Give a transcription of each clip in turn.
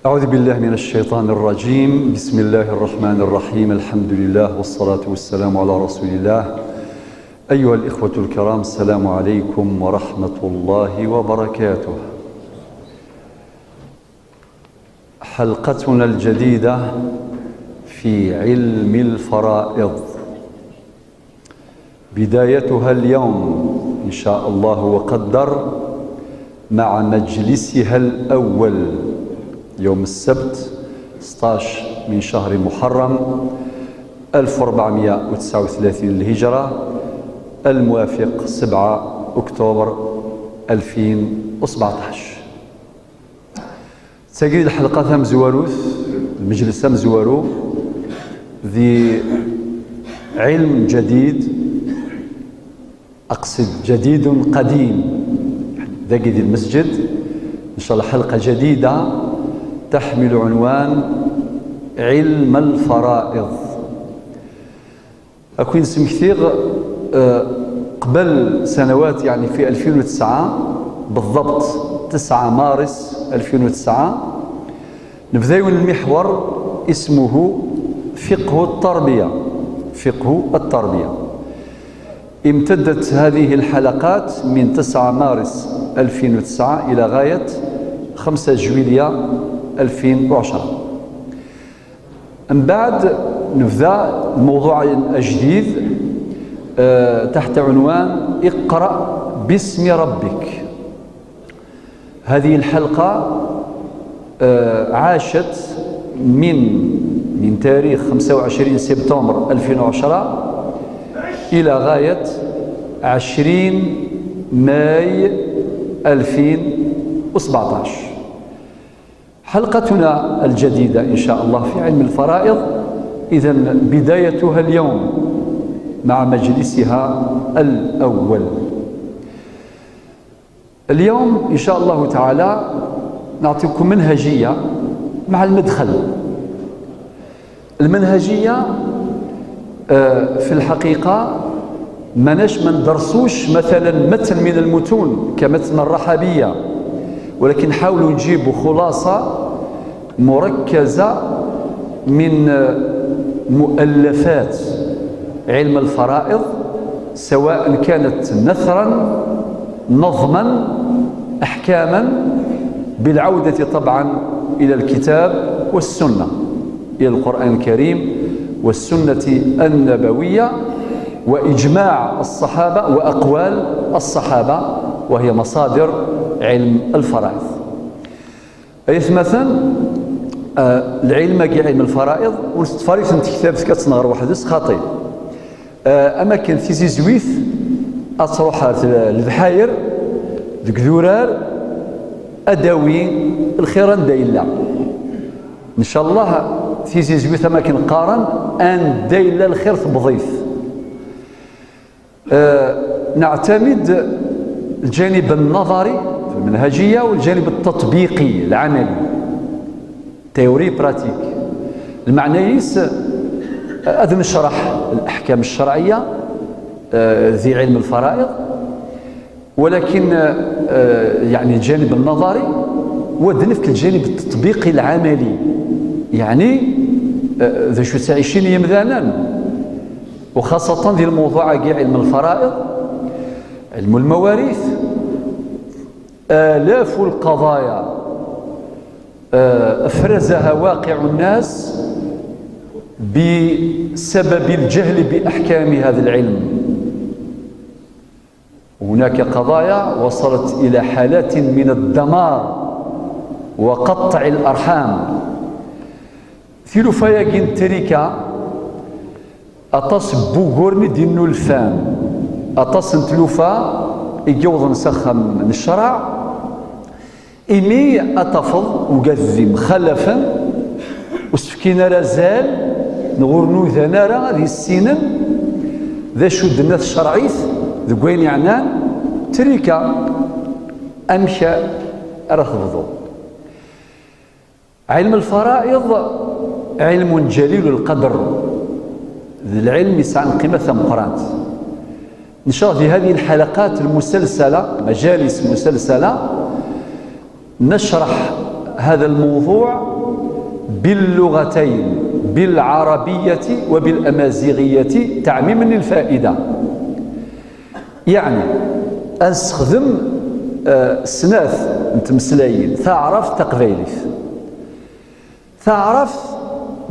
أعوذ بالله من الشيطان الرجيم. بسم الله الرحمن الرحيم. الحمد لله والصلاة والسلام على رسول الله. أيها الإخوة الكرام، السلام عليكم ورحمة الله وبركاته. حلقتنا الجديدة في علم الفرائض بدايتها اليوم إن شاء الله وقدر مع مجلسها الأول يوم السبت 16 من شهر محرم 1439 للهجرة، الموافق 7 أكتوبر 2017. تسجيل الحلقة ثم زواروث المجلس ثم زوارو ذي علم جديد، أقصد جديد قديم، ذاك ذي المسجد إن شاء الله. حلقة جديدة تحمل عنوان علم الفرائض. أكون سمكثير قبل سنوات، يعني في 2009 بالضبط، 9 مارس 2009، نبداو المحور اسمه فقه التربية. فقه التربية امتدت هذه الحلقات من 9 مارس 2009 إلى غاية 5 جويلية 2010. من بعد نبدا الموضوع الجديد تحت عنوان اقرأ باسم ربك. هذه الحلقة عاشت من تاريخ 25 سبتمبر 2010 إلى غاية 20 ماي 2017. حلقتنا الجديدة إن شاء الله في علم الفرائض إذا بدايتها اليوم مع مجلسها الأول. اليوم إن شاء الله تعالى نعطيكم منهجية مع المدخل. المنهجية في الحقيقة ماناش ما ندرسوش مثلا متن من المتون كمتن الرحبية، ولكن حاولوا نجيبوا خلاصة مركزة من مؤلفات علم الفرائض، سواء كانت نثرا، نظما، أحكاما، بالعودة طبعا إلى الكتاب والسنة، إلى القرآن الكريم والسنة النبوية وإجماع الصحابة وأقوال الصحابة، وهي مصادر علم الفرائض. أي مثلا العلم علم الفرائض ونستفاريث انت كتاب كتنغر وحدس خاطئ. اما كان تيزي زويث اطروح البحاير ديك ذورار اداوي الخير دايلا ان شاء الله. تيزي زويث ما كان قارن ان دايلا الخير تبضيث. نعتمد الجانب النظري في المنهجية والجانب التطبيقي العملي، théorie pratique. المعنى يس أذن نشرح الأحكام الشرعية ذي علم الفرائض، ولكن يعني الجانب النظري ودنفك الجانب التطبيقي العملي، يعني ذا شو تعيشين يمذانا، وخاصة ذي الموضوع علم الفرائض، علم المواريث. آلاف القضايا أفرزها واقع الناس بسبب الجهل بأحكام هذا العلم. هناك قضايا وصلت إلى حالات من الدمار وقطع الأرحام. ثلفايا تريكا أطاس بوغورني دينو الفام، أطاس نتلوفا يجوض نسخم الشرع إمي أتفض وقذي مخلفا وسفكينا رازال نغور ذنارا هذه السنن ذا شو دنا الشرعيث ذكوين يعنان تريكا أمشى رفضو. علم الفرائض علم جليل القدر، ذي العلم يسعى قيمة ثمقرات. إن شاء الله في هذه الحلقات المسلسلة، مجالس مسلسلة، نشرح هذا الموضوع. باللغتين، بالعربية وبالأمازيغية، تعميما للفائدة. يعني أستخدم سناث نتمسلاين تعرف تقبيليت، تعرف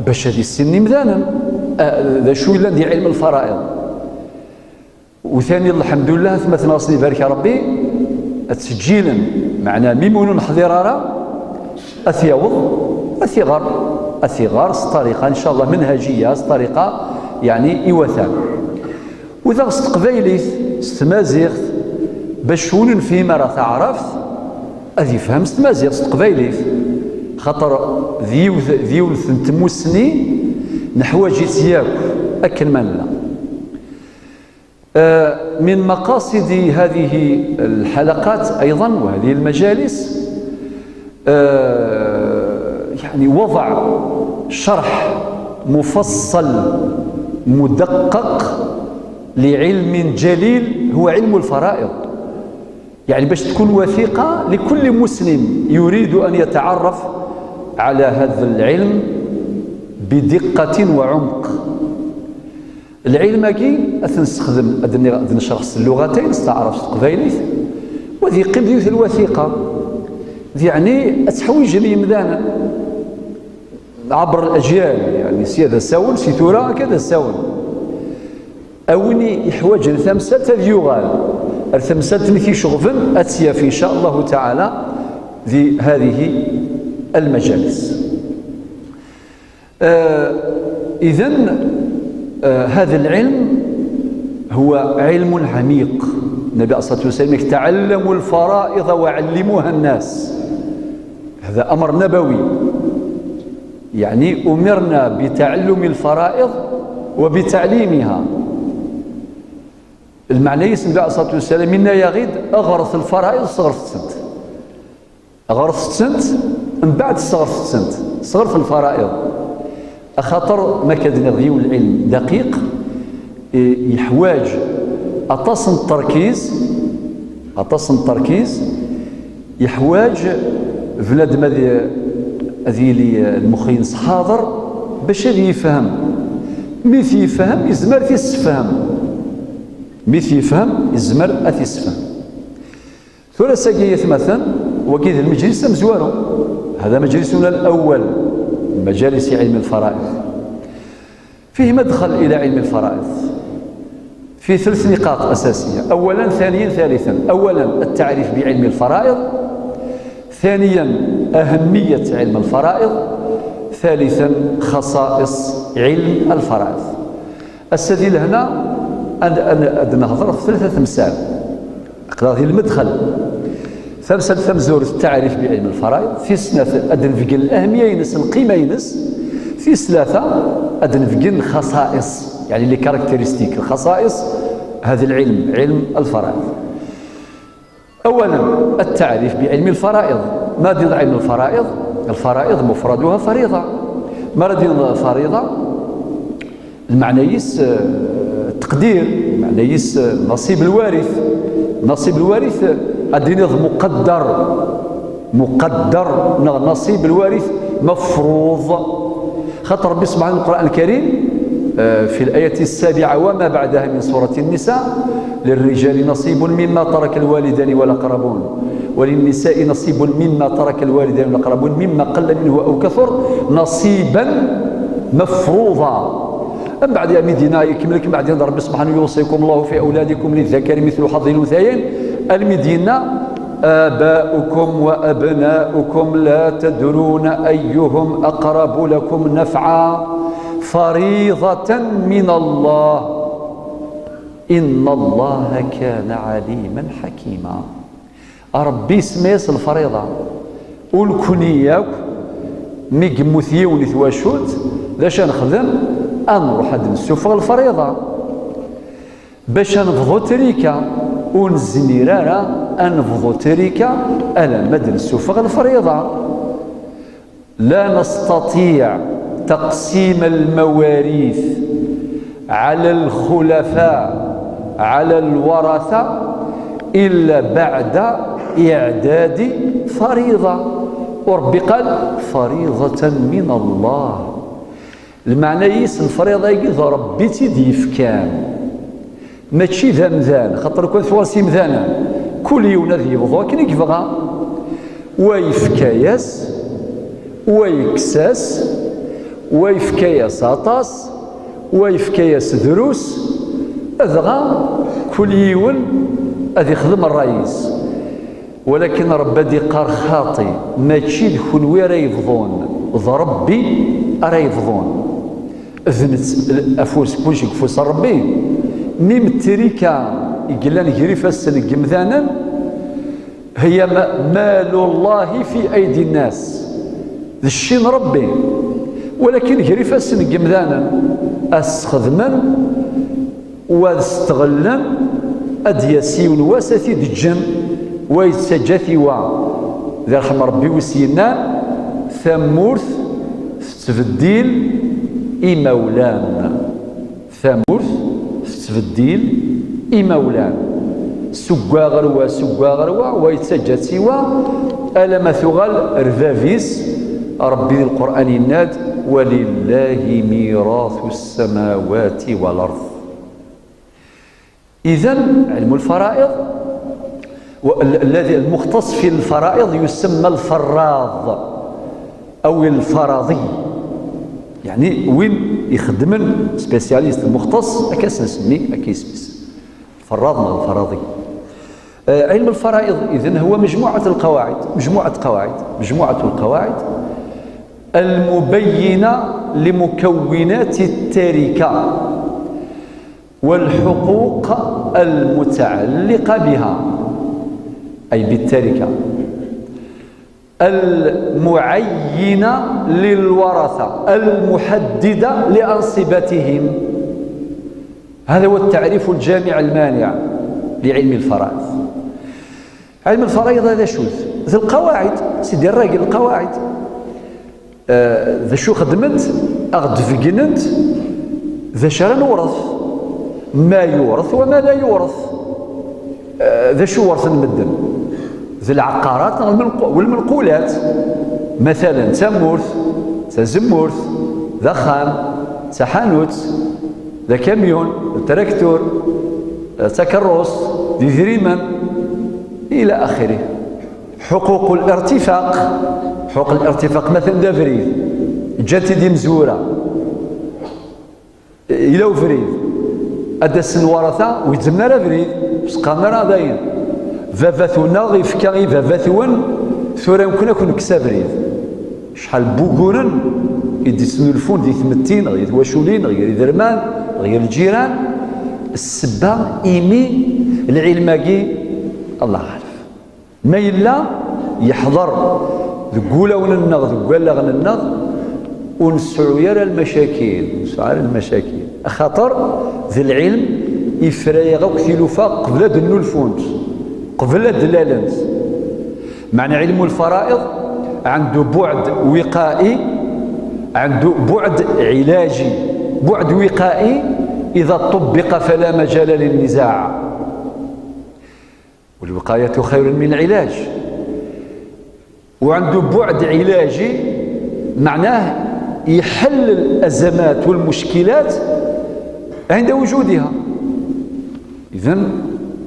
باش هذه السن مذانا ذا شو إلا دي علم الفرائض. وثاني الحمد لله ثم تناصني بارك ربي تسجيلا معنا ميمون نحضر أثيوض أثيغر أثيغر طريقة إن شاء الله منهجية، طريقة يعني إوثان. وإذا استقبيليت ستمازيغت باش ون في مرة تعرفت أذي فهم ستمازيغت ستقبيليت، خاطر ذيوث نتموسني نحواجي تياك أكل من لا. من مقاصد هذه الحلقات أيضا وهذه المجالس يعني وضع شرح مفصل مدقق لعلم جليل هو علم الفرائض، يعني باش تكون وثيقة لكل مسلم يريد أن يتعرف على هذا العلم بدقة وعمق. العلم كي أتنستخدم نشرح اللغتين، استعرف قبيليت وذي قبل الوثيقة، يعني أتحويج لي مذانا عبر الأجيال، يعني سيادة ساون سيتورا كذا ساون أوني يحوج الثمسة يغال الثمسة مثل شغفن أتيا إن شاء الله تعالى في هذه المجالس. إذن هذا العلم هو علم عميق. النبي عليه الصلاة والسلام تعلموا الفرائض وعلموها الناس، هذا أمر نبوي، يعني أمرنا بتعلم الفرائض وبتعليمها. المعنى النبي عليه الصلاة والسلام منا يغيد أغرث الفرائض صغرت السنت، أغرث السنت من بعد صغرت السنت، صغرت الفرائض. أخاطر ما كاد نغيو العلم دقيق يحواج أتصن التركيز، أتصن التركيز يحواج بنادم هذه المخين حاضر باش يفهم، مثل يفهم يزمر تيسفهم، مثل يفهم يزمر أتيسفهم. ثلاثة مثلا وكيد المجلس مزوارو، هذا مجلسنا الأول مجالس علم الفرائض، فيه مدخل إلى علم الفرائض في 3 نقاط أساسية: أولا، ثانيا، ثالثا. أولا التعريف بعلم الفرائض، ثانيا أهمية علم الفرائض، ثالثا خصائص علم الفرائض. السديل هنا أن نهضر في 3 أمثال أقدر المدخل. ثمثال ثمزور التعريف بعلم الفرائض، في سنة أدن الأهمية ينس القيمة ينس، في 3 أدن الخصائص يعني les caractéristiques، الخصائص هذا العلم علم الفرائض. أولا التعريف بعلم الفرائض. ما دين علم الفرائض؟ الفرائض مفردها فريضة. ما دين فريضة؟ المعنى يس التقدير، المعنى يس نصيب الوارث. نصيب الوارث الدين مقدر، مقدر نصيب الوارث مفروض. خاطر ربي سبحانه القرآن الكريم في الآية 7 وما بعدها من سورة النساء: للرجال نصيب مما ترك الوالدان والأقربون وللنساء نصيب مما ترك الوالدان والأقربون مما قل منه أو كثر نصيبا مفروضا. من بعد يا مدينة يكملك بعد ربي سبحانه يوصيكم الله في أولادكم للذكر مثل حظ الأنثيين. المدينة آباؤكم وأبناؤكم لا تدرون أيهم أقرب لكم نفعا فريضة من الله إن الله كان عليما حكيما. ربي سميس الفريضة والكنياك ميقموثيون ثواشوت باش نخدم نروح نسوفغ الفريضة باش نفضو تريكا ونزميرارا أنفضو تريكا ألا مد نسوفغ الفريضة. لا نستطيع تقسيم المواريث على الخلفاء على الورثة إلا بعد إعداد فريضة. وربي قال فريضة من الله. المعنى يس الفريضة يقول ربي تيدي يفكان، ماشي ذا مذان، خاطر كون ثواسي مذانا كل يوم ذي يبضو كن يبغى ويفكاياس ويكساس ويفكاياس عطاس ويفكاياس دروس، أذغى كل يوم أذ يخدم الرئيس. ولكن ربي دي قار خاطي، ماشي الخنوي راه يفضون، ذا ربي راه يفضون. ذنت أفوس كلشي كفوس ربي. ميم التريكة يقلان غريفة السنة مثالا هي مال الله في أيدي الناس، ذا الشين ربي. ولكن غريفة السنة مثالا أستخدمن واستغلن أدياسيون واساتي دجن ويتسجاتي وا ذا رحم ربي وسينا ثمورث تبديل إمولان، ثمورث تبديل إمولان، سكوا غروا سكوا غروا ويتسجاتي وا ألا ما ثغال رفافيس. ربي القرآن يناد ولله ميراث السماوات والأرض. إذن علم الفرائض الذي المختص في الفرائض يسمى الفراض أو الفرضي، يعني وين يخدم spécialiste المختص أكاس نسمي أكيسميس الفراض من الفراضي. علم الفرائض إذن هو مجموعة القواعد، مجموعة قواعد، مجموعة القواعد المبينة لمكونات التركة والحقوق المتعلقة بها، أي بالتركة، المعينة للورثة المحددة لأنصبتهم. هذا هو التعريف الجامع المانع لعلم الفرائض. علم الفرائض هذا شو؟ ذي القواعد سيدي الراجل، القواعد ذا شو خدمت أغد فقننت ذا شرا نورث، ما يورث وما لا يورث. ذا شو ورث نمدن ذي العقارات والمنقولات، مثلا تمورث تزمورث ذا خام تحانوت ذا كاميون تراكتور تكروس ذي ذريمان إلى آخره. حقوق الارتفاق، حقوق الارتفاق مثلا ذا فريد جات دي مزورة إلى فريد أدا سن ورثة ويتزمنا راه فريد سقامنا راه داين فافاثونا يفكا غي فافاثون ثورا يمكن أكون كسا فريد. شحال بوكورن يدي سنو الفون دي ثمتين غير تواشولين غير درمان غير الجيران. السبا إيمي العلماكي الله عارف ما إلا يحضر ذقولا وننغ ذقولا غننغ ونسعو يرى المشاكل، نسعو يرى المشاكل. خاطر ذي العلم يفريغ وكثيلوفا قبل دنو الفونت قبل دلالنت. معنى علم الفرائض عنده بعد وقائي، عنده بعد علاجي. بعد وقائي إذا طبق فلا مجال للنزاع، والوقاية خير من العلاج. وعنده بعد علاجي معناه يحل الأزمات والمشكلات عند وجودها. إذن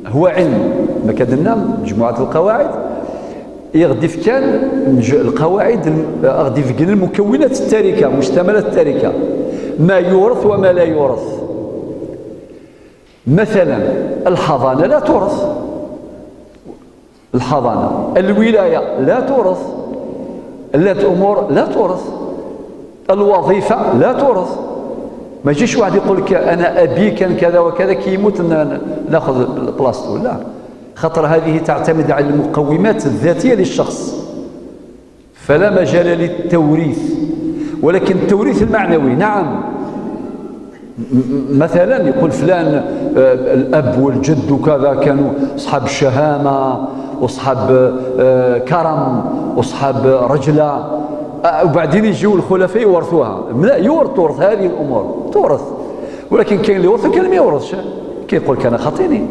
هو علم ما كدنا مجموعة القواعد يغدي في كان القواعد غدي في كان المكونات التاركة مشتملات التاركة، ما يورث وما لا يورث. مثلا الحضانة لا تورث، الحضانة، الولاية لا تورث، التي أمور لا تورث، الوظيفة لا تورث. ما يجيش واحد يقول لك أنا أبي كان كذا وكذا كي يموت ناخذ بلاصتو، لا، خاطر هذه تعتمد على المقومات الذاتية للشخص، فلا مجال للتوريث. ولكن التوريث المعنوي نعم، مثلا يقول فلان الأب والجد وكذا كانوا أصحاب الشهامة وأصحاب كرم وأصحاب رجلة، وبعدين يجيو الخلفاء يورثوها. لا، يورث، تورث هذه الأمور تورث، ولكن كاين اللي يورث وكاين اللي ما يورثش. كيقول كان خاطيني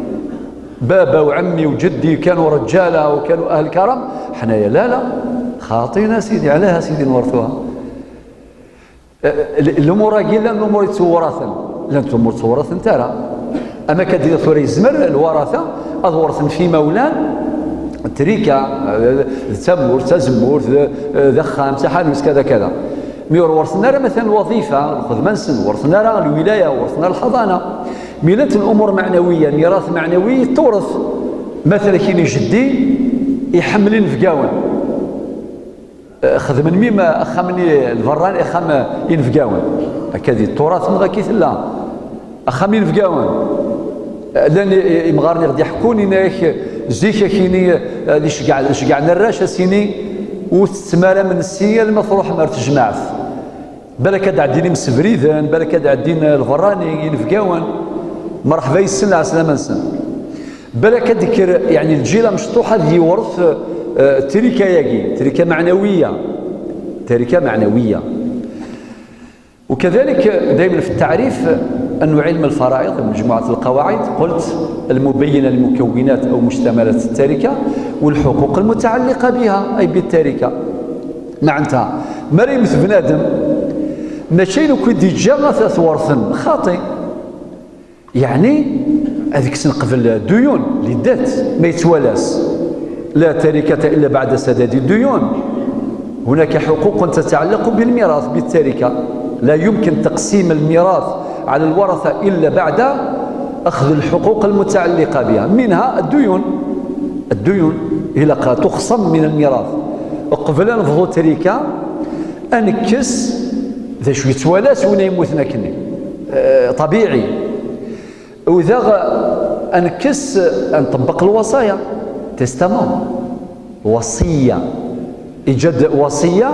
بابا وعمي وجدي كانوا رجالة وكانوا أهل كرم، حنايا لا لا، خاطينا سيدي، عليها سيدي نورثوها. الامور كي لا الامور يتورثن، لا الامور تورثن ترى. اما كدير ثوري الزمر الورثة اذورثن في مولان تريكا تمور تزمور ذخام تحانوس كذا كذا. mais ورثنا راه مثلا الوظيفة، الخدمة نسن، ورثنا راه الولاية، ورثنا الحضانة. ميلات الامور معنوية، ميراث معنوي تورث. مثلا كاين جدي يحمل نفقاون، خدم ميم اخمني الفران اخم ينفقاون، هكذا التراث من غا لا اخم ينفقاون. لان يمغارني غادي يحكوني ناك زيك كيني اللي شقع نراش سيني وتتمارى من السيال ما تروح مار تجمعت. بالك عديني مسفريذان، بالك عدين الفراني ينفقاون، مرحبا يسن على سلامة نسن. بالك ذكر يعني الجيل مشطوحه ذي يورث تركه ياكي، تركه معنوية، تركه معنوية. وكذلك دائما في التعريف أن علم الفرائض مجموعة القواعد قلت المبينة للمكونات أو مشتملات التركة والحقوق المتعلقة بها أي بالتركة. معناتها مريم بنادم ماشي لو كنت ديجا ثورثن خاطئ، يعني هذيك قبل الديون اللي دات ما يتوالاس، لا تركة إلا بعد سداد الديون. هناك حقوق تتعلق بالميراث بالتركة، لا يمكن تقسيم الميراث على الورثة إلا بعد أخذ الحقوق المتعلقة بها، منها الديون. الديون إلى تخصم من الميراث. قبل نفضو تركة أنكس ذا شوية توالاس وين يموتنا كني طبيعي. وإذا أنكس نطبق الوصايا، testament، وصية، إيجاد وصية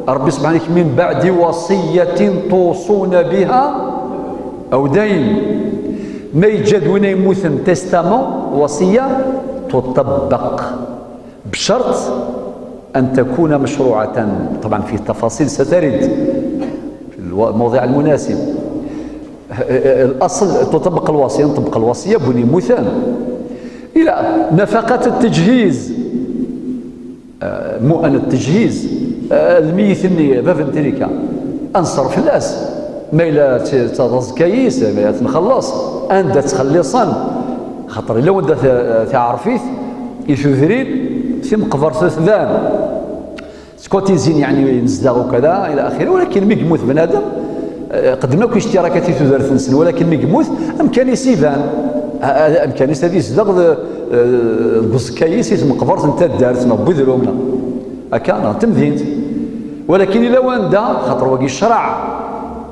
ربي سبحانه من بعد وصية توصون بها أو دين. ما يجد وين يموت testament، وصية تطبق بشرط أن تكون مشروعة. طبعا في التفاصيل سترد في الموضع المناسب. الأصل تطبق الوصية، نطبق الوصية بني مثال. إلى نفقة التجهيز، مؤن التجهيز، الميت اللي باب تريكا أنصر فلاس ما إلا تزكيس ما تنخلص أنت تخلصا، خاطر إلا وندا تعرفيت يثذرين في مقبرة ثذان سكوتيزين يعني نزداغ وكذا إلى آخره. ولكن ميكموث بنادم قدمنا كل اشتراكات تدار نسن، ولكن ميكموث أمكاني سيفان أمكاني سادي زدغ بوزكايس مقبرة انت دارت بوذرومنا هكا تمدينت. ولكن إلا واندا خاطر واقي الشرع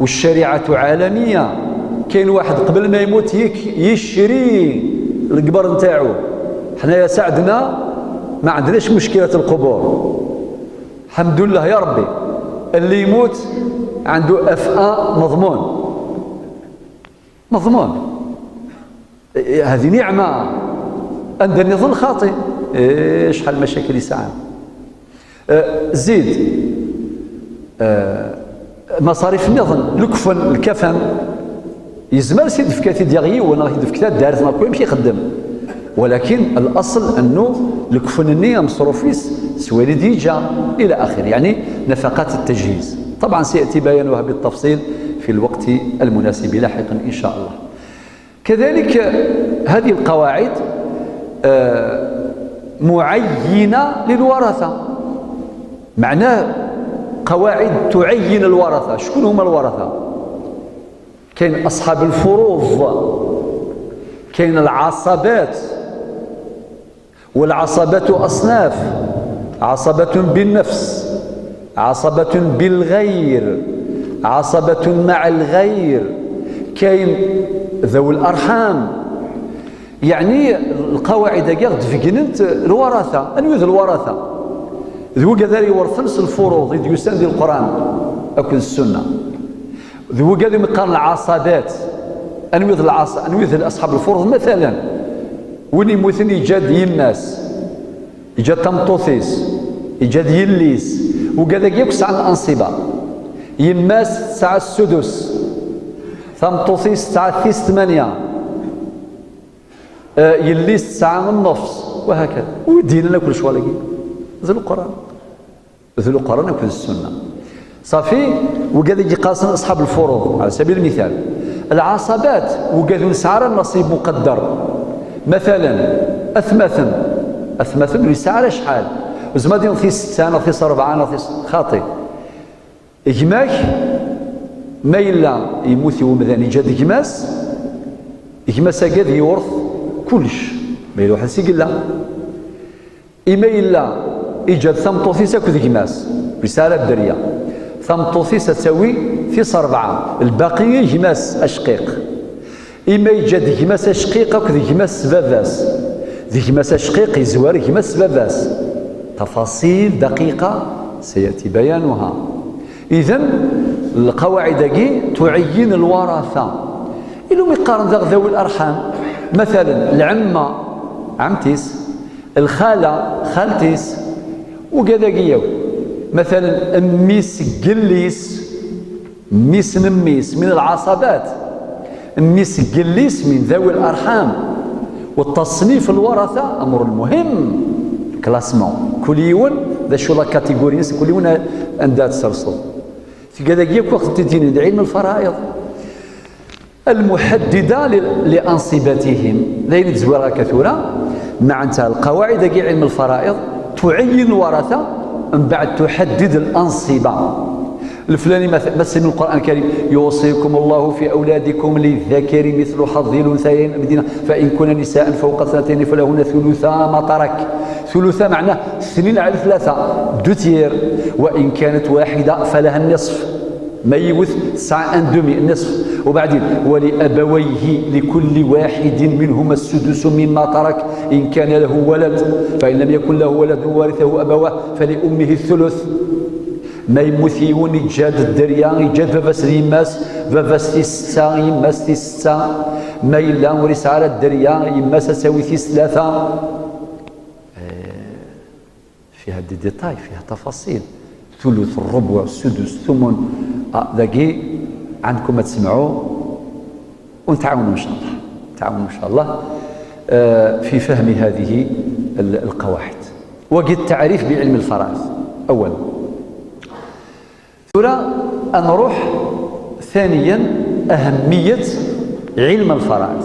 والشريعة عالمية، كاين واحد قبل ما يموت يشري القبر نتاعو. حنايا ساعدنا ما عندناش مشكلة القبور الحمد لله يا ربي، اللي يموت عنده اف ا مضمون، مضمون، هذه نعمة. عندنا نظن خاطئ شحال مشاكل يسعى. زيد مصاريف النظن، الكفن، الكفن يزمر سيد فكاتي ديال ولا يدفكتا دارت ما كل يخدم، ولكن الاصل انه الكفن النية مصروفيس سوالي ديجا الى اخره، يعني نفقات التجهيز. طبعا سياتي بيانها بالتفصيل في الوقت المناسب لاحقا ان شاء الله. كذلك هذه القواعد معينة للورثة، معناه قواعد تعين الورثة. شكون هما الورثة؟ كاين اصحاب الفروض، كاين العصبات، والعصبات اصناف: عصبه بالنفس، عصبه بالغير، عصبه مع الغير، كاين ذوي الارحام. يعني القواعد كاع تفقنت الورثة. انوذ الورثة ذو كذا يورثنس الفروض يديوسان ديال القران اكل السنة. ذو كذا مقارن العصبات، انوذ العصا، انوذ اصحاب الفروض. مثلا وين يموتن يجاد يماس، يجاد تمطوثيس، يجاد يليس، وكذا كيكس عن الانصبه. يماس تسعة السدس، تمطوثيس تسعة ثيس ثمانية، يليس 9.5، وهكذا. ودينا كل شوية ذي القرآن. ذو القرآن وكذا السنة. صافي. وقال يقاسم أصحاب الفروض على سبيل المثال العصبات، وقالوا نسعر النصيب مقدر. مثلا أثمثن أثمثن يسعر شحال وزما دي في 6 في 4 في خاطئ. إجماك ما إلا يموت ومذان يجاد إجماس إجماس قاد يورث كلش ما يروح سيقلا. إما إلا إيجاد ثمطوثيس أكو إجماس رسالة الدرية ثمطوثيس تساوي في 4 الباقي إجماس أشقيق. إما يجاد إجماس أشقيق أكو إجماس باباس إجماس أشقيق يزوار إجماس باباس. تفاصيل دقيقة سيأتي بيانها. إذن القواعد كي تعين الورثة. إلو يقارن ذوي الأرحام مثلا العمة عمتيس، الخالة خالتيس، وكذا كيو. مثلا أميس قليس، ميس نميس من العصبات، أميس قليس من ذوي الأرحام. والتصنيف الورثة أمر مهم، classement كل يوم ذا شو la catégorie كل يوم عندها تسرسل في كذا كيك وقت تدين علم الفرائض المحددة لأنصبتهم ذين تزويرها كثورة مع انت القواعد كي علم الفرائض تعين الورثة من بعد تحدد الأنصبة. الفلاني مثلا من القرآن الكريم يوصيكم الله في أولادكم للذكر مثل حظ الأنثيين مدينة فإن كن نساء فوق اثنتين فلهن ثلثا ما ترك. ثلثا معناه 2 على 3 deux tiers. وإن كانت واحدة فلها النصف، ما يوث 9 un demi النصف. وبعدين ولأبويه لكل واحد منهما السدس مما ترك إن كان له ولد، فإن لم يكن له ولد وورثه أبواه فلأمه الثلث. ما يموت يون يجاد الدريا يجاد باباس يماس باباس تي 6 يماس تي 6 ما إلا ورث على الدريا يماس تساوي تي 3. فيها des détails، فيها تفاصيل، ثلث الربع السدس الثمن. ذاكي عندكم ما تسمعوا ونتعاونوا ان شاء الله، نتعاونوا ان شاء الله في فهم هذه القواعد. وقد التعريف بعلم الفرائض اولا. ثم نروح ثانيا أهمية علم الفرائض.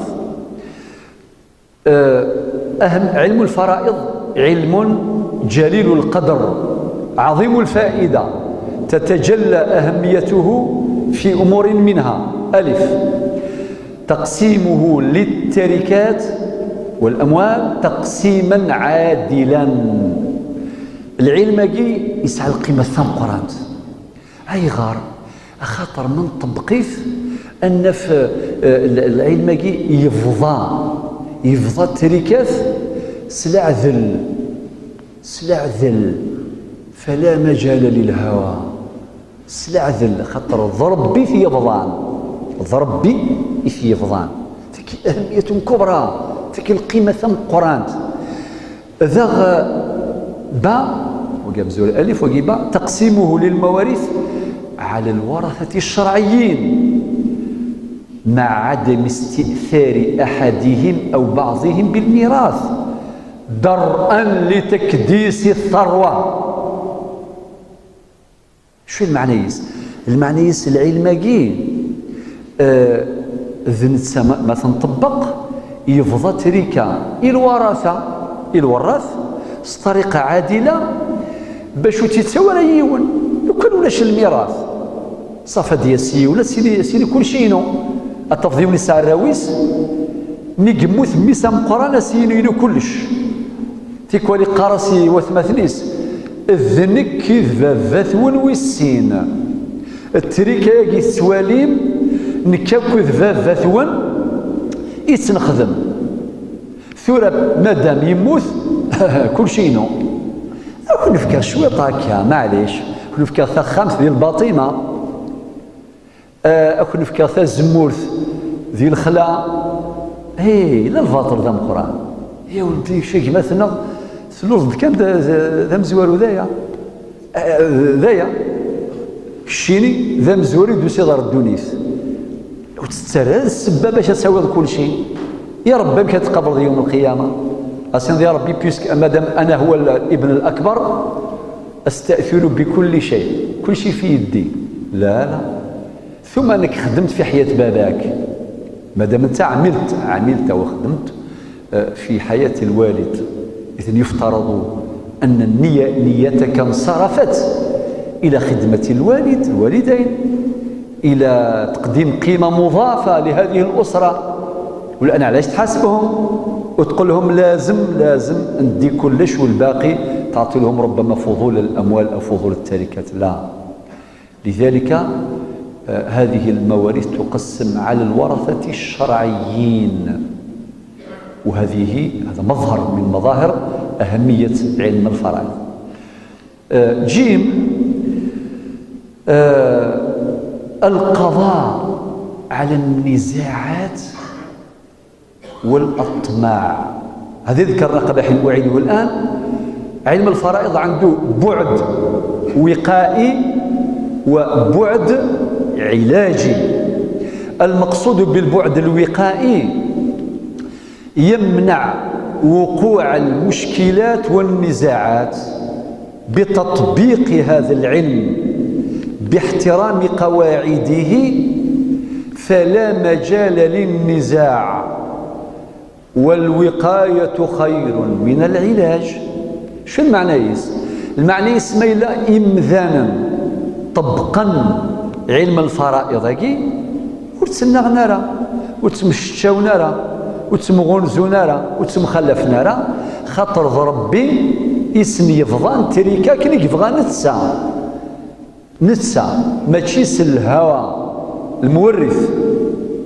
أهم علم الفرائض علم جليل القدر عظيم الفائدة، تتجلى أهميته في أمور منها: ألف، تقسيمه للتركات والأموال تقسيما عادلا. العلم كي يسعى القيمة ثمقرات أي غار خاطر من طبقيث أن في العلم كي يفضى التركات سلع ذل سلع ذل، فلا مجال للهوى. سلع ذل خاطر ضربي في يفضان، ضربي في يفضان. تكي أهمية كبرى، تكي القيمة ثم قرانت ذا با وقام زول ألف وجيبا تقسيمه للمواريث على الورثة الشرعيين مع عدم استئثار أحدهم أو بعضهم بالميراث درءا لتكديس الثروة. شو المعنى يس؟ المعنى يس العلم كي ذنت ما تنطبق يفضى تريكا الورثة الوراث بطريقة عادلة باش تتساوى يون. لو كان ولاش الميراث صافا ديال سي ولا سيري سيري كل شيء نو التفضيل نساء الراويس مي قموت ميسا مقرانة سينو كلش تيكوالي قراسي وثماثنيس الذنك كي ذبابات ويسين التريكا كي السواليم نكاكو ذبابات ون يتنخدم ثورة مادام يموت كل شيء نو. أو نفكر شوية هكا معليش نفكر ثخامت ديال الباطمة، أو نفكر ثا زمورث ديال الخلا. هي لا الفاطر ذا مقران يا ولدي شي مثلا ثلوث كان ذا مزوار ذايا ذايا كشيني ذا مزوري دوسي دار الدونيس وتسترى السبه باش تساوي كل شيء. يا ربي مشى تقبل يوم القيامه أسين يا ربي puisque مادام انا هو الابن الاكبر أستأثر بكل شيء، كل شيء في يدي. لا لا. ثم أنك خدمت في حياة باباك، ما دام أنت عملت وخدمت في حياة الوالد، إذن يفترض أن النية نيتك انصرفت إلى خدمة الوالد الوالدين، إلى تقديم قيمة مضافة لهذه الأسرة. والآن علاش تحاسبهم وتقول لهم لازم ندي كلش والباقي تعطي لهم ربما فضول الأموال أو فضول التركات؟ لا. لذلك هذه المواريث تقسم على الورثة الشرعيين، هذا مظهر من مظاهر أهمية علم الفرائض. جيم، القضاء على النزاعات والأطماع. هذه ذكرنا قبل حين، أعيده الآن. علم الفرائض عنده بعد وقائي وبعد علاجي. المقصود بالبعد الوقائي يمنع وقوع المشكلات والنزاعات بتطبيق هذا العلم باحترام قواعده، فلا مجال للنزاع، والوقاية خير من العلاج. شو المعنى يس؟ المعنى يسمى إلا إمذانا طبقا علم الفرائض كي وتسنغنا راه وتمشاونا راه وتمغنزونا راه وتمخلفنا راه، خاطر ربي اسم يفضان تريكا كني يبغى نتسا ماشي الهوى المورث،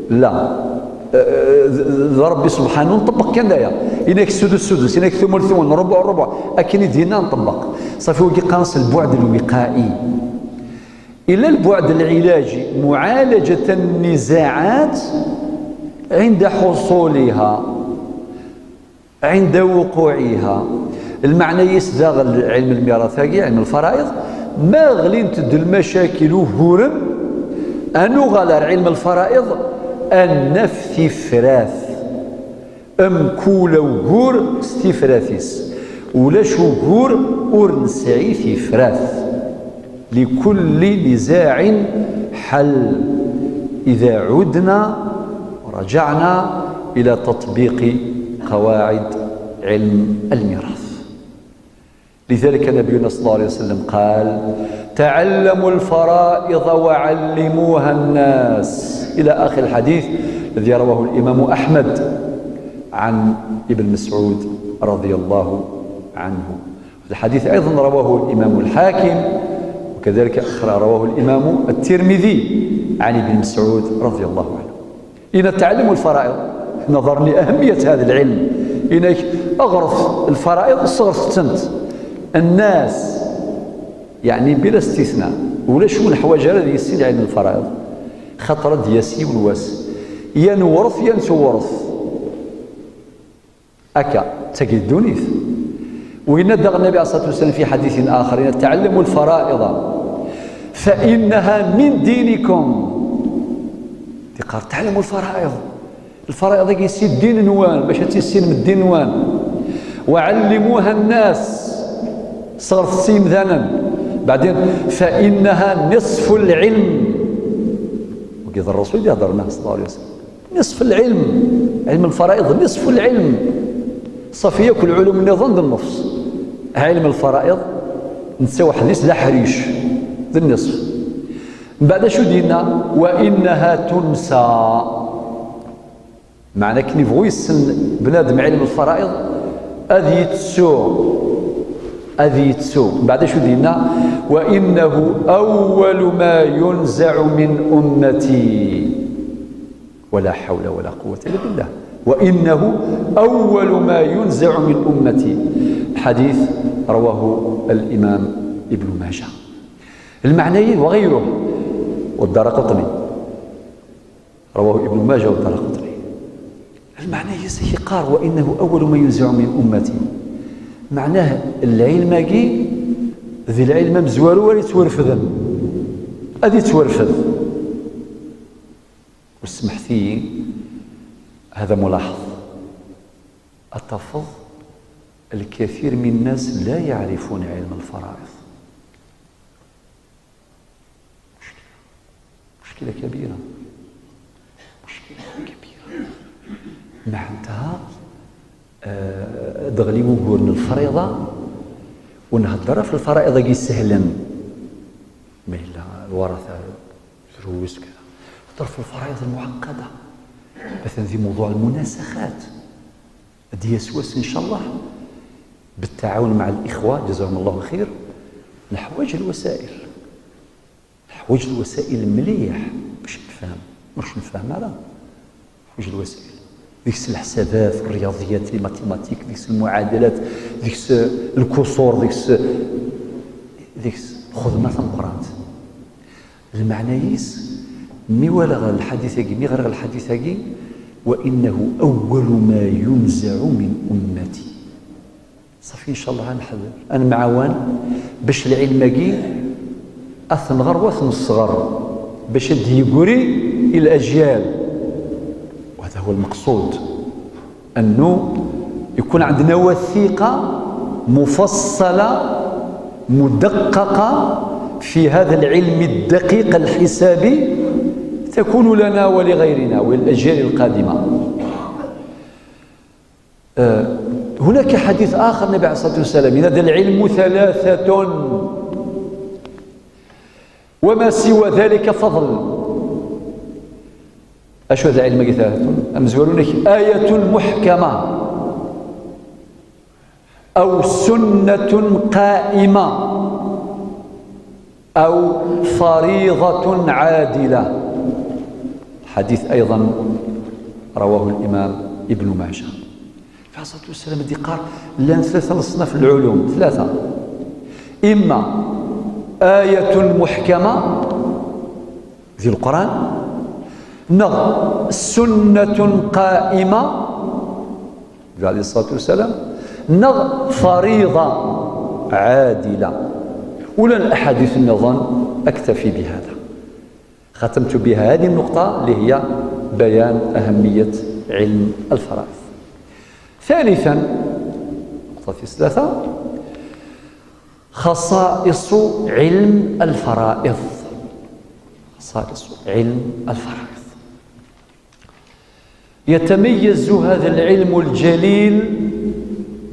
لا ربي سبحانه نطبق كان دايا إنك السدس السدس، إنك ثمن ثمن، ربع ربع، أكن دينا نطبق صافي. وكي قانص البعد الوقائي. إلى البعد العلاجي، معالجة النزاعات عند حصولها عند وقوعها. المعنى يسدغ علم الميراث علم الفرائض ما غلين تد المشاكل وهورم أنو غلر علم الفرائض النفث فراث أم كولا وغور ستفراثيس ولا شو غور اور نسعي في فراث. لكل نزاع حل إذا عدنا ورجعنا إلى تطبيق قواعد علم الميراث. لذلك نبينا صلى الله عليه وسلم قال: تعلموا الفرائض وعلموها الناس، إلى آخر الحديث الذي رواه الإمام أحمد عن ابن مسعود رضي الله عنه. الحديث أيضا رواه الإمام الحاكم، وكذلك أخرى رواه الإمام الترمذي عن ابن مسعود رضي الله عنه. إن تعلم الفرائض نظرا لأهمية هذا العلم، إنك أغرف الفرائض صغرت تنت الناس يعني بلا استثناء، ولا شو الحوايج هذا يسين علم الفرائض خطر دياسي والواس يا نورث يا نتورث أكا تجد دونيث. وإن دغ النبي عليه الصلاة والسلام في حديث آخر: إن تعلموا الفرائض فإنها من دينكم. قال تعلموا الفرائض، الفرائض كيسي الدين نوان باش تيسين من الدين نوان، وعلموها الناس صغر السيم ذانا بعدين فإنها نصف العلم. وكذا الرسول يهضرنا صلى الله عليه وسلم نصف العلم، علم الفرائض نصف العلم. صافي كل علوم النظام النص، علم الفرائض نساو حديث لا حريش ذا النصف. من بعد شو دينا؟ وإنها تنسى. معنى كني بغو يسن بنادم علم الفرائض أذي يتسو أذي يتسو. بعد شو دينا؟ وإنه أول ما ينزع من أمتي. ولا حول ولا قوة إلا بالله. وإنه أول ما ينزع من أمتي. الحديث رواه الإمام ابن ماجه. المعنيين وغيره والدارقطني، رواه ابن ماجه والدارقطني. المعنى قار وإنه أول ما ينزع من أمتي، معناه العلم كي ذي العلم مزوار ولا تورفذ أدي تورفذ. وسمحتي هذا ملاحظ، أتفض الكثير من الناس لا يعرفون علم الفرائض. مشكلة كبيرة، مشكلة كبيرة. معناتها دغلي وقورن الفريضة ونهضر في الفرائض كي سهلا، ما إلا الورثة دروس كذا، هضر في الفرائض المعقدة مثلا في موضوع المناسخات دي سواس إن شاء الله بالتعاون مع الإخوة جزاهم الله خير. نحوج الوسائل، نحوج الوسائل مليح باش نفهم، مش نفهم على نحوج الوسائل، ديك الحسابات الرياضيات les mathématiques، ديك المعادلات، ديك الكسور، ديك خدمة ثمقرات. المعنى يس مي ولا الحديث مي غير الحديث، وإنه أول ما ينزع من أمتي. صافي إن شاء الله نحذر أنا معاون باش العلم كي أثنغر وأثنصغر باش يقري الأجيال. وهذا هو المقصود، أنه يكون عندنا وثيقة مفصلة مدققة في هذا العلم الدقيق الحسابي، تكون لنا ولغيرنا وللأجيال القادمة. هناك حديث آخر النبي عليه الصلاة والسلام: هذا العلم ثلاثة وما سوى ذلك فضل. أشو هذا العلم ثلاثة؟ أمزورونك آية محكمة أو سنة قائمة أو فريضة عادلة. حديث أيضا رواه الإمام ابن ماجه. عليه الصلاة والسلام دي قال لأن ثلاثة الأصناف العلوم ثلاثة: إما آية محكمة في القرآن، نغ سنة قائمة عليه الصلاة والسلام، نغ فريضة عادلة. ولا الأحاديث النظام أكتفي بهذا، ختمت بها هذه النقطة اللي هي بيان أهمية علم الفرائض. ثالثا، نقطة الثلاثة، خصائص علم الفرائض. خصائص علم الفرائض. يتميز هذا العلم الجليل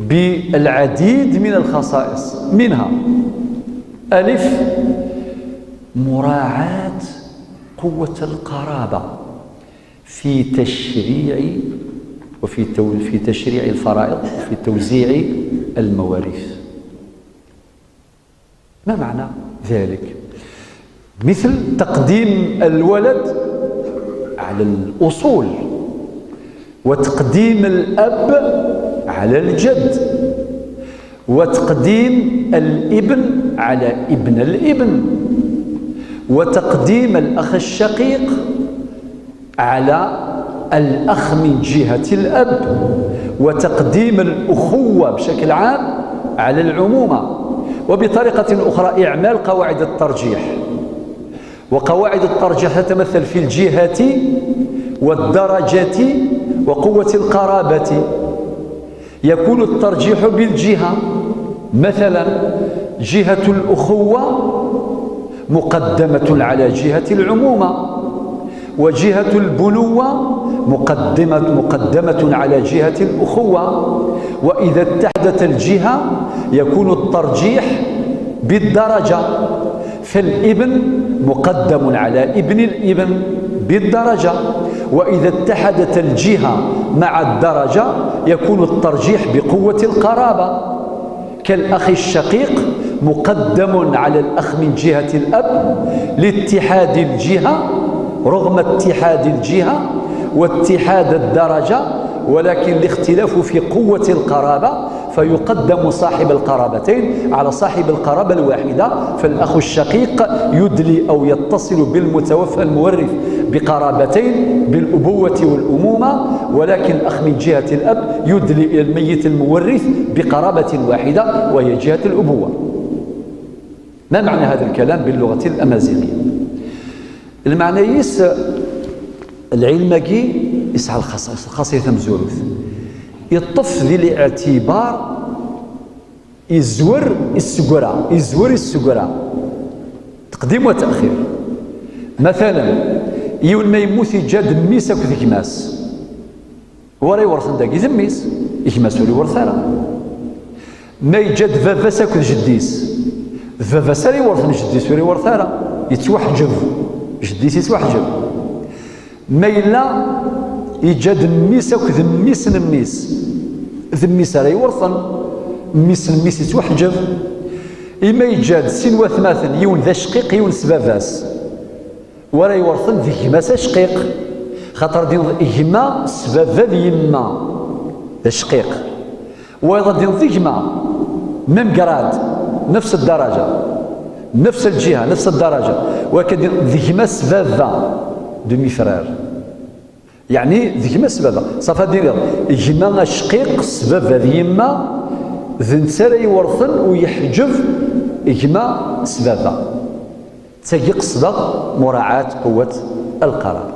بالعديد من الخصائص، منها: ألف، مراعاة قوة القرابة في تشريع وفي في تشريع الفرائض وفي توزيع المواريث. ما معنى ذلك؟ مثل تقديم الولد على الأصول، وتقديم الأب على الجد، وتقديم الابن على ابن الابن، وتقديم الأخ الشقيق على الأخ من جهة الأب، وتقديم الأخوة بشكل عام على العمومة. وبطريقة أخرى إعمال قواعد الترجيح، وقواعد الترجيح تتمثل في الجهة والدرجة وقوة القرابة. يكون الترجيح بالجهة، مثلا جهة الأخوة مقدمة على جهة العمومة، وجهة البنوة مقدمة على جهة الأخوة. وإذا اتحدت الجهة يكون الترجيح بالدرجة، فالابن مقدم على ابن الابن بالدرجة، وإذا اتحدت الجهة مع الدرجة يكون الترجيح بقوة القرابة، كالأخ الشقيق مقدم على الأخ من جهة الأب لاتحاد الجهة رغم اتحاد الجهة واتحاد الدرجة، ولكن الاختلاف في قوة القرابة، فيقدم صاحب القرابتين على صاحب القرابة الواحدة. فالأخ الشقيق يدلي أو يتصل بالمتوفى المورث بقرابتين بالأبوة والأمومة، ولكن الأخ من جهة الأب يدلي إلى الميت المورث بقرابة واحدة وهي جهة الأبوة. ما معنى هذا الكلام باللغة الأمازيغية؟ المعنى يس العلم كي يسعى الخصائص، الخاصية تمزوروث يطف ذي الاعتبار، يزور السقرة، يزور السقرة، تقديم وتأخير. مثلا يون ما يموت يجاد ميس أكو ذكماس ورا يورث داكي ذميس يكماس ولي ورث ما يجاد فافاس أكو جديس فافاس راه يورث جديس ولي ورث يتوحجب جديس يتوحجب. ما إلا يجاد ميس أكو ذميس نميس ذميس راه يورثن ميس نميس يتوحجب. إما يجاد سين وثماثن يون ذا شقيق يون سبافاس ورا يورثن ذي كماس شقيق خاطر دين إجما سبافا ذي يما ذا شقيق وأيضا دين ذي كما ميم كراد نفس الدرجة نفس الجهة نفس الدرجة ولكن ذي كما سبافا دومي فرار يعني ذي كما سبافا صافا دير إجما شقيق سبافا ذي يما ذنت راه يورثن ويحجب إجما سبابا تاقي قصدا مراعاة قوة القرار.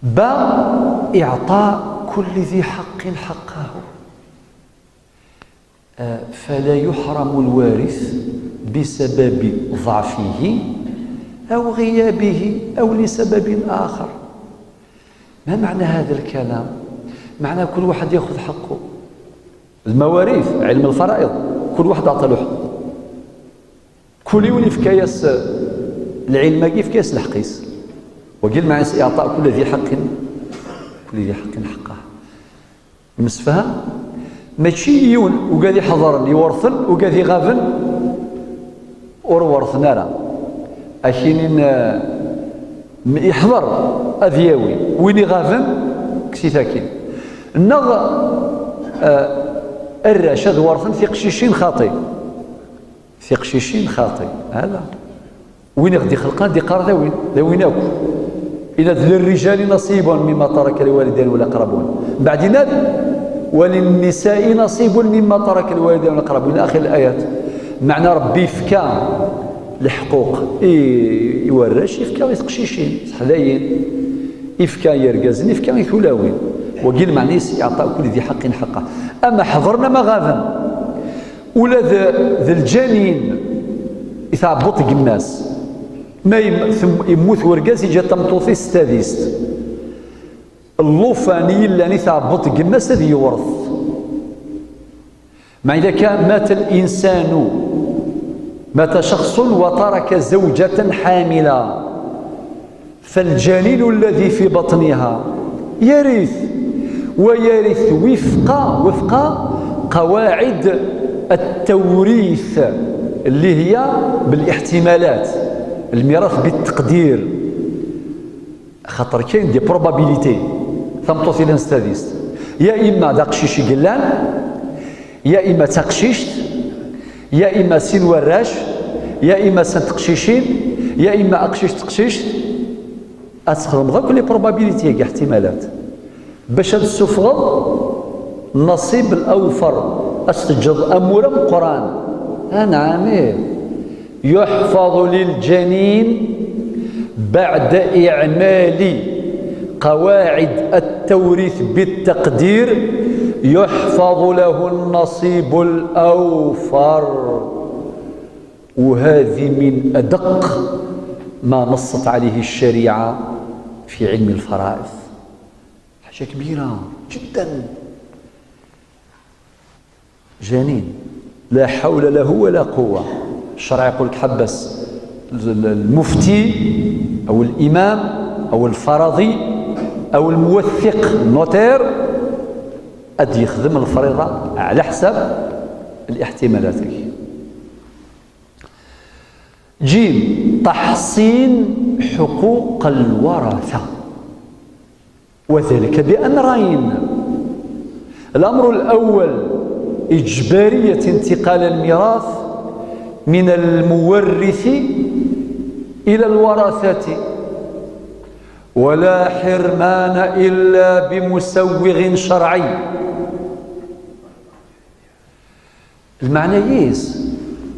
با إعطاء كل ذي حق حقه فلا يحرم الوارث بسبب ضعفه أو غيابه أو لسبب آخر. ما معنى هذا الكلام؟ معنى كل واحد يأخذ حقه. المواريث علم الفرائض كل واحد أعطى له حقه، كل يوم في كياس العلم في كياس الحقيس وقيل مع إعطاء كل ذي حق كل ذي حق حقه. المسفهم ماشي يون وقال يحضرن يورثن وقال يغافن ورثنا راه أكاين يحضر أذياوي وين يغافن كسيتاكين نغ الرشاد ورثن في قشيشين خاطي في قشيشين خاطي هذا وين غدي خلقان دي قار ذوين ذوين اكو إذا للرجال نصيب مما ترك الوالدين والأقربون بعدين وللنساء نصيب مما ترك الوالدين والأقربون إلى آخر الآيات. معنى ربي فكا الحقوق يورش يفكا يتقشيشين حذايين يفكا يرقزن يفكا يثولاوين وقيل معنى إعطاء كل ذي حق حقه. أما حضرنا ما غافن ولا ذا الجنين يثعبط قماس ما يموت ورقاز يجي تمطوطي ستاديست اللوفاني اللي ثعبط قماس هذه يورث. مع إذا كان مات الإنسان مات شخص وترك زوجة حاملة فالجنين الذي في بطنها يرث ويرث وفق قواعد التوريث اللي هي بالاحتمالات الميراث بالتقدير خاطر كاين des probabilités ثمطوثي لانستاديست يا اما داقشيشي قلان يا اما تقشيشت يا اما سين وراش يا اما سنتقشيشين يا اما اقشيش تقشيشت اتخدم غير les probabilités كاع احتمالات باش تسفغض النصيب الاوفر استجد امور قران نعم يحفظ للجنين بعد إعمال قواعد التوريث بالتقدير يحفظ له النصيب الأوفر. وهذه من أدق ما نصت عليه الشريعة في علم الفرائض، حاجة كبيرة جدا. جنين لا حول له ولا قوة، الشرع يقول لك حبس المفتي أو الإمام أو الفرضي أو الموثق ال notaire أد يخدم الفريضة على حسب الاحتمالات. جيم تحصين حقوق الورثة وذلك بأمرين. الأمر الأول إجبارية انتقال الميراث من المورث إلى الورثة ولا حرمان إلا بمسوغ شرعي. المعنى يس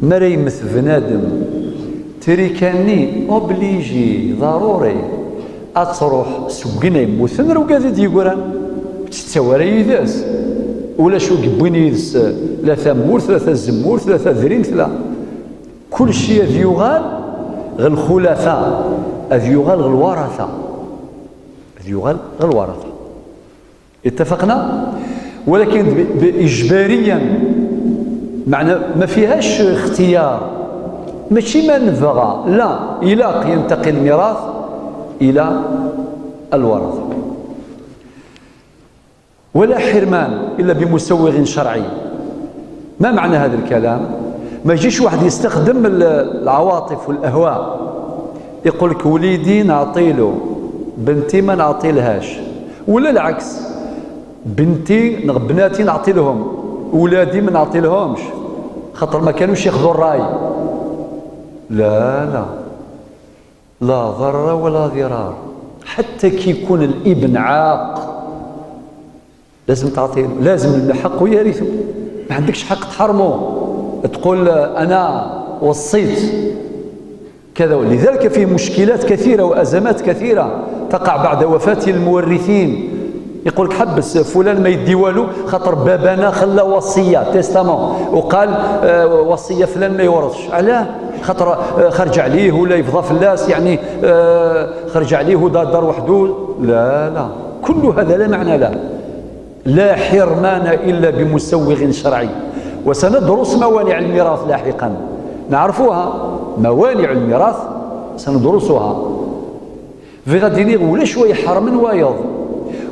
مريمث بنادم تريكاني obligé ضروري أتروح سوقنا يموتن رو قاعد يقران تتواري يداس ولا شو قبوين يدس لا ثمور ثلاثة زمور ثلاثة ذرين ثلاثة كل شيء يغال غير الخلفاء، أذ يغال الورثة، أذ يغال الورثة. اتفقنا؟ ولكن إجباريا، معنى ما فيهاش اختيار، ماشي ما نبغى، لا، إلى ينتقل الميراث إلى الورثة. ولا حرمان إلا بمسوغ شرعي. ما معنى هذا الكلام؟ ما يجيش واحد يستخدم العواطف والأهواء، يقول لك وليدي نعطيله، بنتي ما نعطيلهاش، ولا العكس، بنتي بناتي نعطي لهم، ولادي ما نعطي لهمش خاطر ما كانوش ياخذوا الراي. لا لا، لا ضرر ولا ضرار. حتى كي يكون الابن عاق لازم تعطيه، لازم حقه يرثه، ما عندكش حق تحرمه، تقول انا وصيت كذا. لذلك في مشكلات كثيرة وازمات كثيرة تقع بعد وفاه المورثين. يقول لك حبس فلان ما يدي والو خاطر بابانا خلى وصية testament وقال وصية فلان ما يورثش. علاه؟ خاطر خرج عليه ولا يفضى فلاس، يعني خرج عليه ودار دار وحده. لا لا، كل هذا لا معنى له. لا حرمان الا بمسوغ شرعي. وسندرس موانع الميراث لاحقا، نعرفوها موانع الميراث سندرسها. في غادي ولا شوية حرم وايض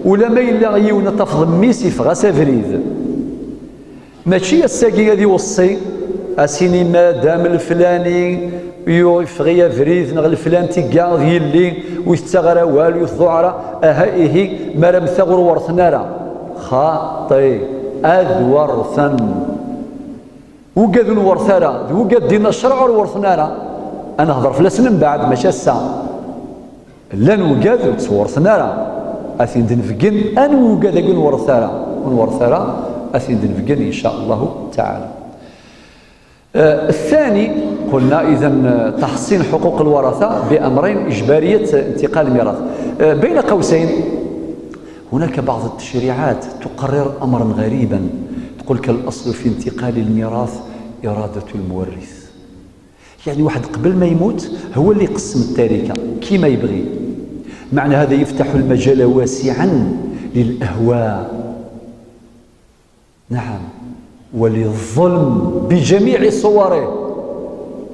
ولا ما الا يونا تفض ميسي في غاس فريد، ماشي الساقي غادي يوصي اسيني مادام الفلاني يفغي فريد نغ الفلان تيكا ديالي ويستغرى والو يثضع اها إيه ما راه مثغر ورثنا راه خاطي اذ ورثا وقاد الورثة راه وقاد دينا الشرع ورثنا راه. انا نهضر فلاس من بعد ماشي الساعة لا نوقاد تصورثنا راه اثين دنفقن ان وقاد اكون ورثه ورثه اثين دنفقن ان شاء الله تعالى. الثاني قلنا اذا تحصين حقوق الورثة بامرين، اجباريه انتقال الميراث. بين قوسين هناك بعض التشريعات تقرر امرا غريبا، تقول لك الاصل في انتقال الميراث اراده المورث. يعني واحد قبل ما يموت هو اللي يقسم التركة كما يبغي. معنى هذا يفتح المجال واسعا للأهواء، نعم، وللظلم بجميع صوره.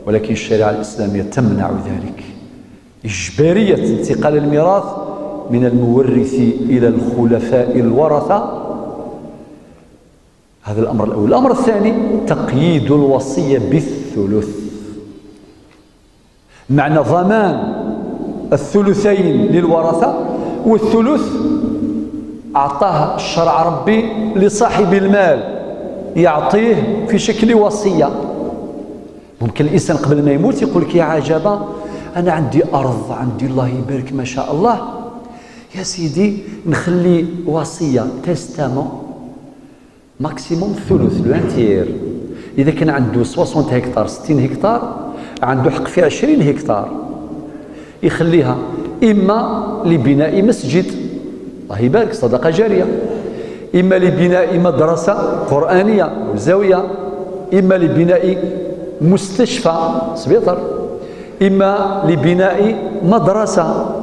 ولكن الشريعة الإسلامية تمنع ذلك. إجبارية انتقال الميراث من المورث إلى الخلفاء الورثة، هذا الأمر الأول. الأمر الثاني تقييد الوصية بالثلث، معنى ضمان الثلثين للورثة، والثلث أعطاه الشرع ربي لصاحب المال يعطيه في شكل وصية. ممكن الإنسان قبل ما يموت يقول لك يا عجبة أنا عندي أرض، عندي الله يبارك ما شاء الله، يا سيدي نخلي وصية testament maximum ثلث le un tiers. إذا كان عنده 60 هكتار 60 هكتار عنده حق في 20 هكتار، يخليها إما لبناء مسجد الله يبارك صدقة جارية، إما لبناء مدرسة قرآنية وزاوية، إما لبناء مستشفى سبيطر، إما لبناء مدرسة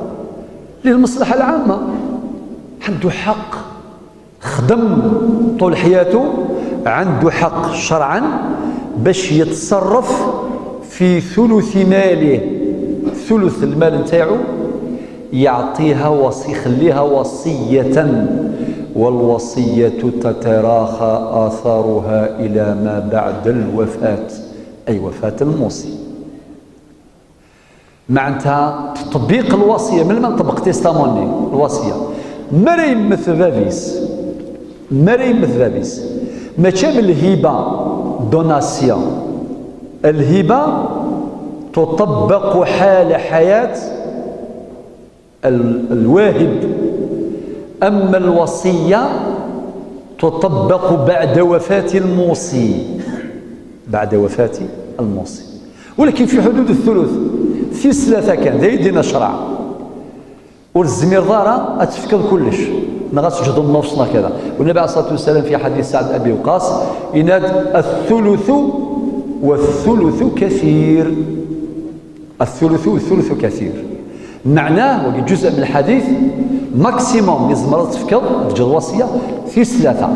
للمصلحة العامة. عنده حق، خدم طول حياته، عنده حق شرعا باش يتصرف في ثلث ماله. ثلث المال نتاعو يعطيها وصي، يخليها وصية، والوصية تتراخى آثارها إلى ما بعد الوفاة، أي وفاة الموصي. معناتها تطبيق الوصية من ما نطبق testament الوصية ما يمث بابيس، ما يمث بابيس، ماشي من الهبة donation. الهبة تطبق حال حياة الواهب، أما الوصية تطبق بعد وفاة الموصي، بعد وفاة الموصي، ولكن في حدود الثلث. في ثلاثة كان دايدين شرع والزمير دارا أتفكر كلش نغسجد النفس كذا. والنبي عليه الصلاة والسلام في حديث سعد أبي وقاص يناد الثلث والثلث كثير. الثلث والثلث كثير. معناه وهي جزء من الحديث maximum يزمر تفكر تجد الوصية في ثلاثة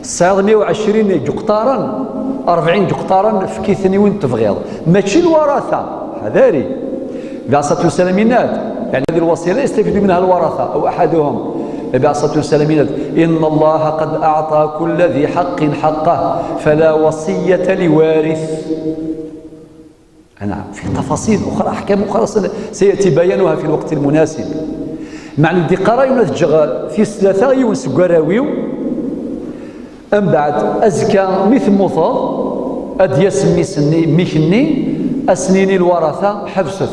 صار 120 جقطارا 40 جقطارا في كيثني وين تفغيض ماشي الورثة. حذاري، النبي عليه الصلاة والسلام يعني هذه الوصية لا يستفيد منها الورثة أو أحدهم. النبي عليه الصلاة والسلام إن الله قد أعطى كل ذي حق حقه فلا وصية لوارث. نعم، في تفاصيل أخرى، أحكام أخرى سيأتي بيانها في الوقت المناسب. مع الدقارة ينتجغ في ثلاثة يونس قراويو أم بعد أزكى مثل مضاد أدياس ميسني ميكني أسنيني الورثة حبست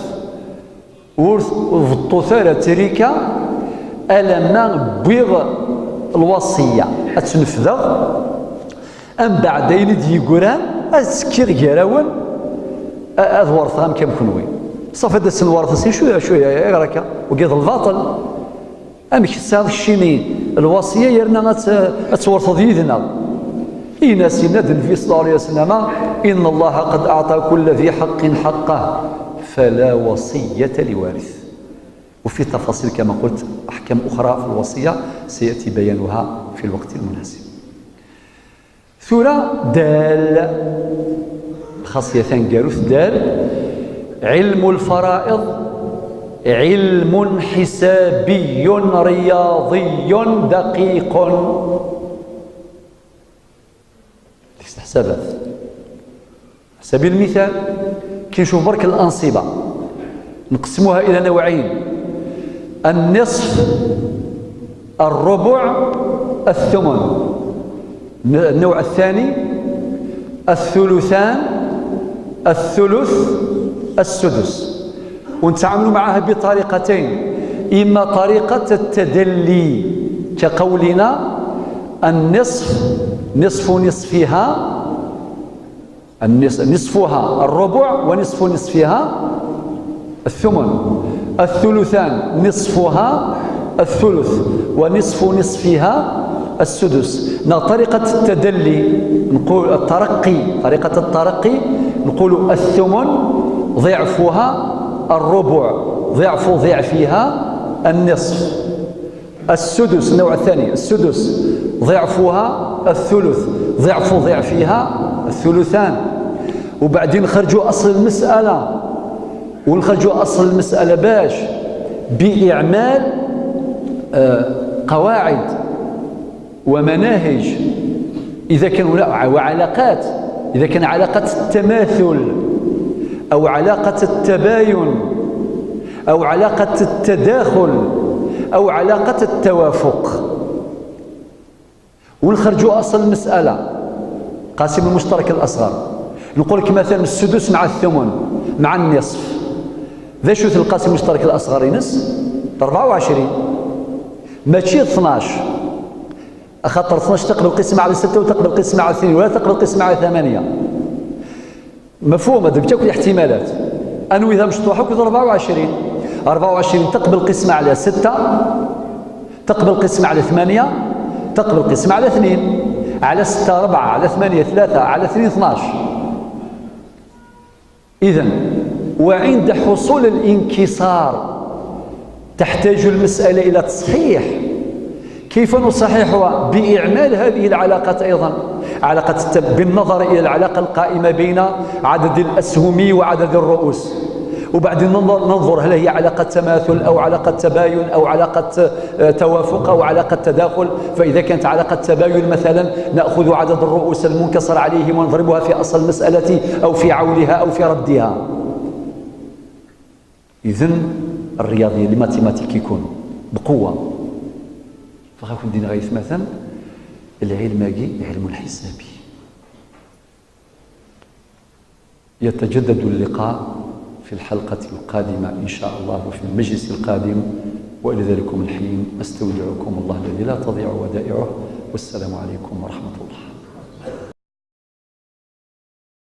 ورث ثالة تريكا ألما بيض الوصية أتنفذ أم بعد يلد يقران أسكير جراون أذ كم كنوي صافي داس الورثة سي شوية شوية يا راكا وقيض الباطل أمك ساض الشيني الوصية يرنا أتورث يدنا إنا سند في صلى الله عليه وسلم إن الله قد أعطى كل ذي حق حقه فلا وصية لوارث. وفي تفاصيل كما قلت أحكام أخرى في الوصية سيأتي بيانها في الوقت المناسب. ثورة دال خاصية ثاني دال علم الفرائض علم حسابي رياضي دقيق. حسابات. على سبيل المثال كي نشوف برك الأنصبة نقسموها إلى نوعين: النصف، الربع، الثمن. النوع الثاني الثلثان، الثلث، السدس. ونتعامل معها بطريقتين: إما طريقة التدلي كقولنا النصف نصف نصفها، نصفها الربع ونصف نصفها الثمن، الثلثان نصفها الثلث ونصف نصفها السدس. طريقة التدلي نقول الترقي، طريقة الترقي نقول الثمن ضعفها الربع ضعف ضعفها النصف، السدس النوع الثاني السدس ضعفها الثلث ضعف ضعفها الثلثان. وبعدين نخرجوا أصل المسألة، ونخرجوا أصل المسألة باش بإعمال قواعد ومناهج إذا كان وعلاقات، إذا كان علاقة التماثل أو علاقة التباين أو علاقة التداخل أو علاقة التوافق. ونخرجوا أصل المسألة قاسم المشترك الأصغر. نقول لك مثلا السدس مع الثمن مع النصف، ذا شو القاسم المشترك الأصغر ينس 24 ماشي 12، خاطر 12 تقبل قسمة على 6 وتقبل قسمة على 2 ولا تقبل قسمة على 8. مفهوم؟ هذا بتاكل احتمالات. أنو إذا مشطوحة كذا 24، 24 تقبل قسمة على 6، تقبل قسمة على 8، تقبل قسمة على 2، على 6 4، على 8 3، على 2 12. إذن وعند حصول الانكسار تحتاج المسألة إلى تصحيح. كيف نصححها؟ بإعمال هذه العلاقات أيضا، علاقة بالنظر إلى العلاقة القائمة بين عدد الأسهم وعدد الرؤوس، وبعدين ننظر هل هي علاقة تماثل أو علاقة تباين أو علاقة توافق أو علاقة تداخل. فإذا كانت علاقة تباين مثلا نأخذ عدد الرؤوس المنكسر عليهم ونضربها في أصل المسألة أو في عولها أو في ردها. إذن الرياضية les mathématiques يكونوا بقوة. فغاكون دينا غايث مثلا العلم علم الحسابي. يتجدد اللقاء في الحلقة القادمة إن شاء الله وفي المجلس القادم، وإلى ذلكم الحين أستودعكم الله الذي لا تضيع ودائعه، والسلام عليكم ورحمة الله.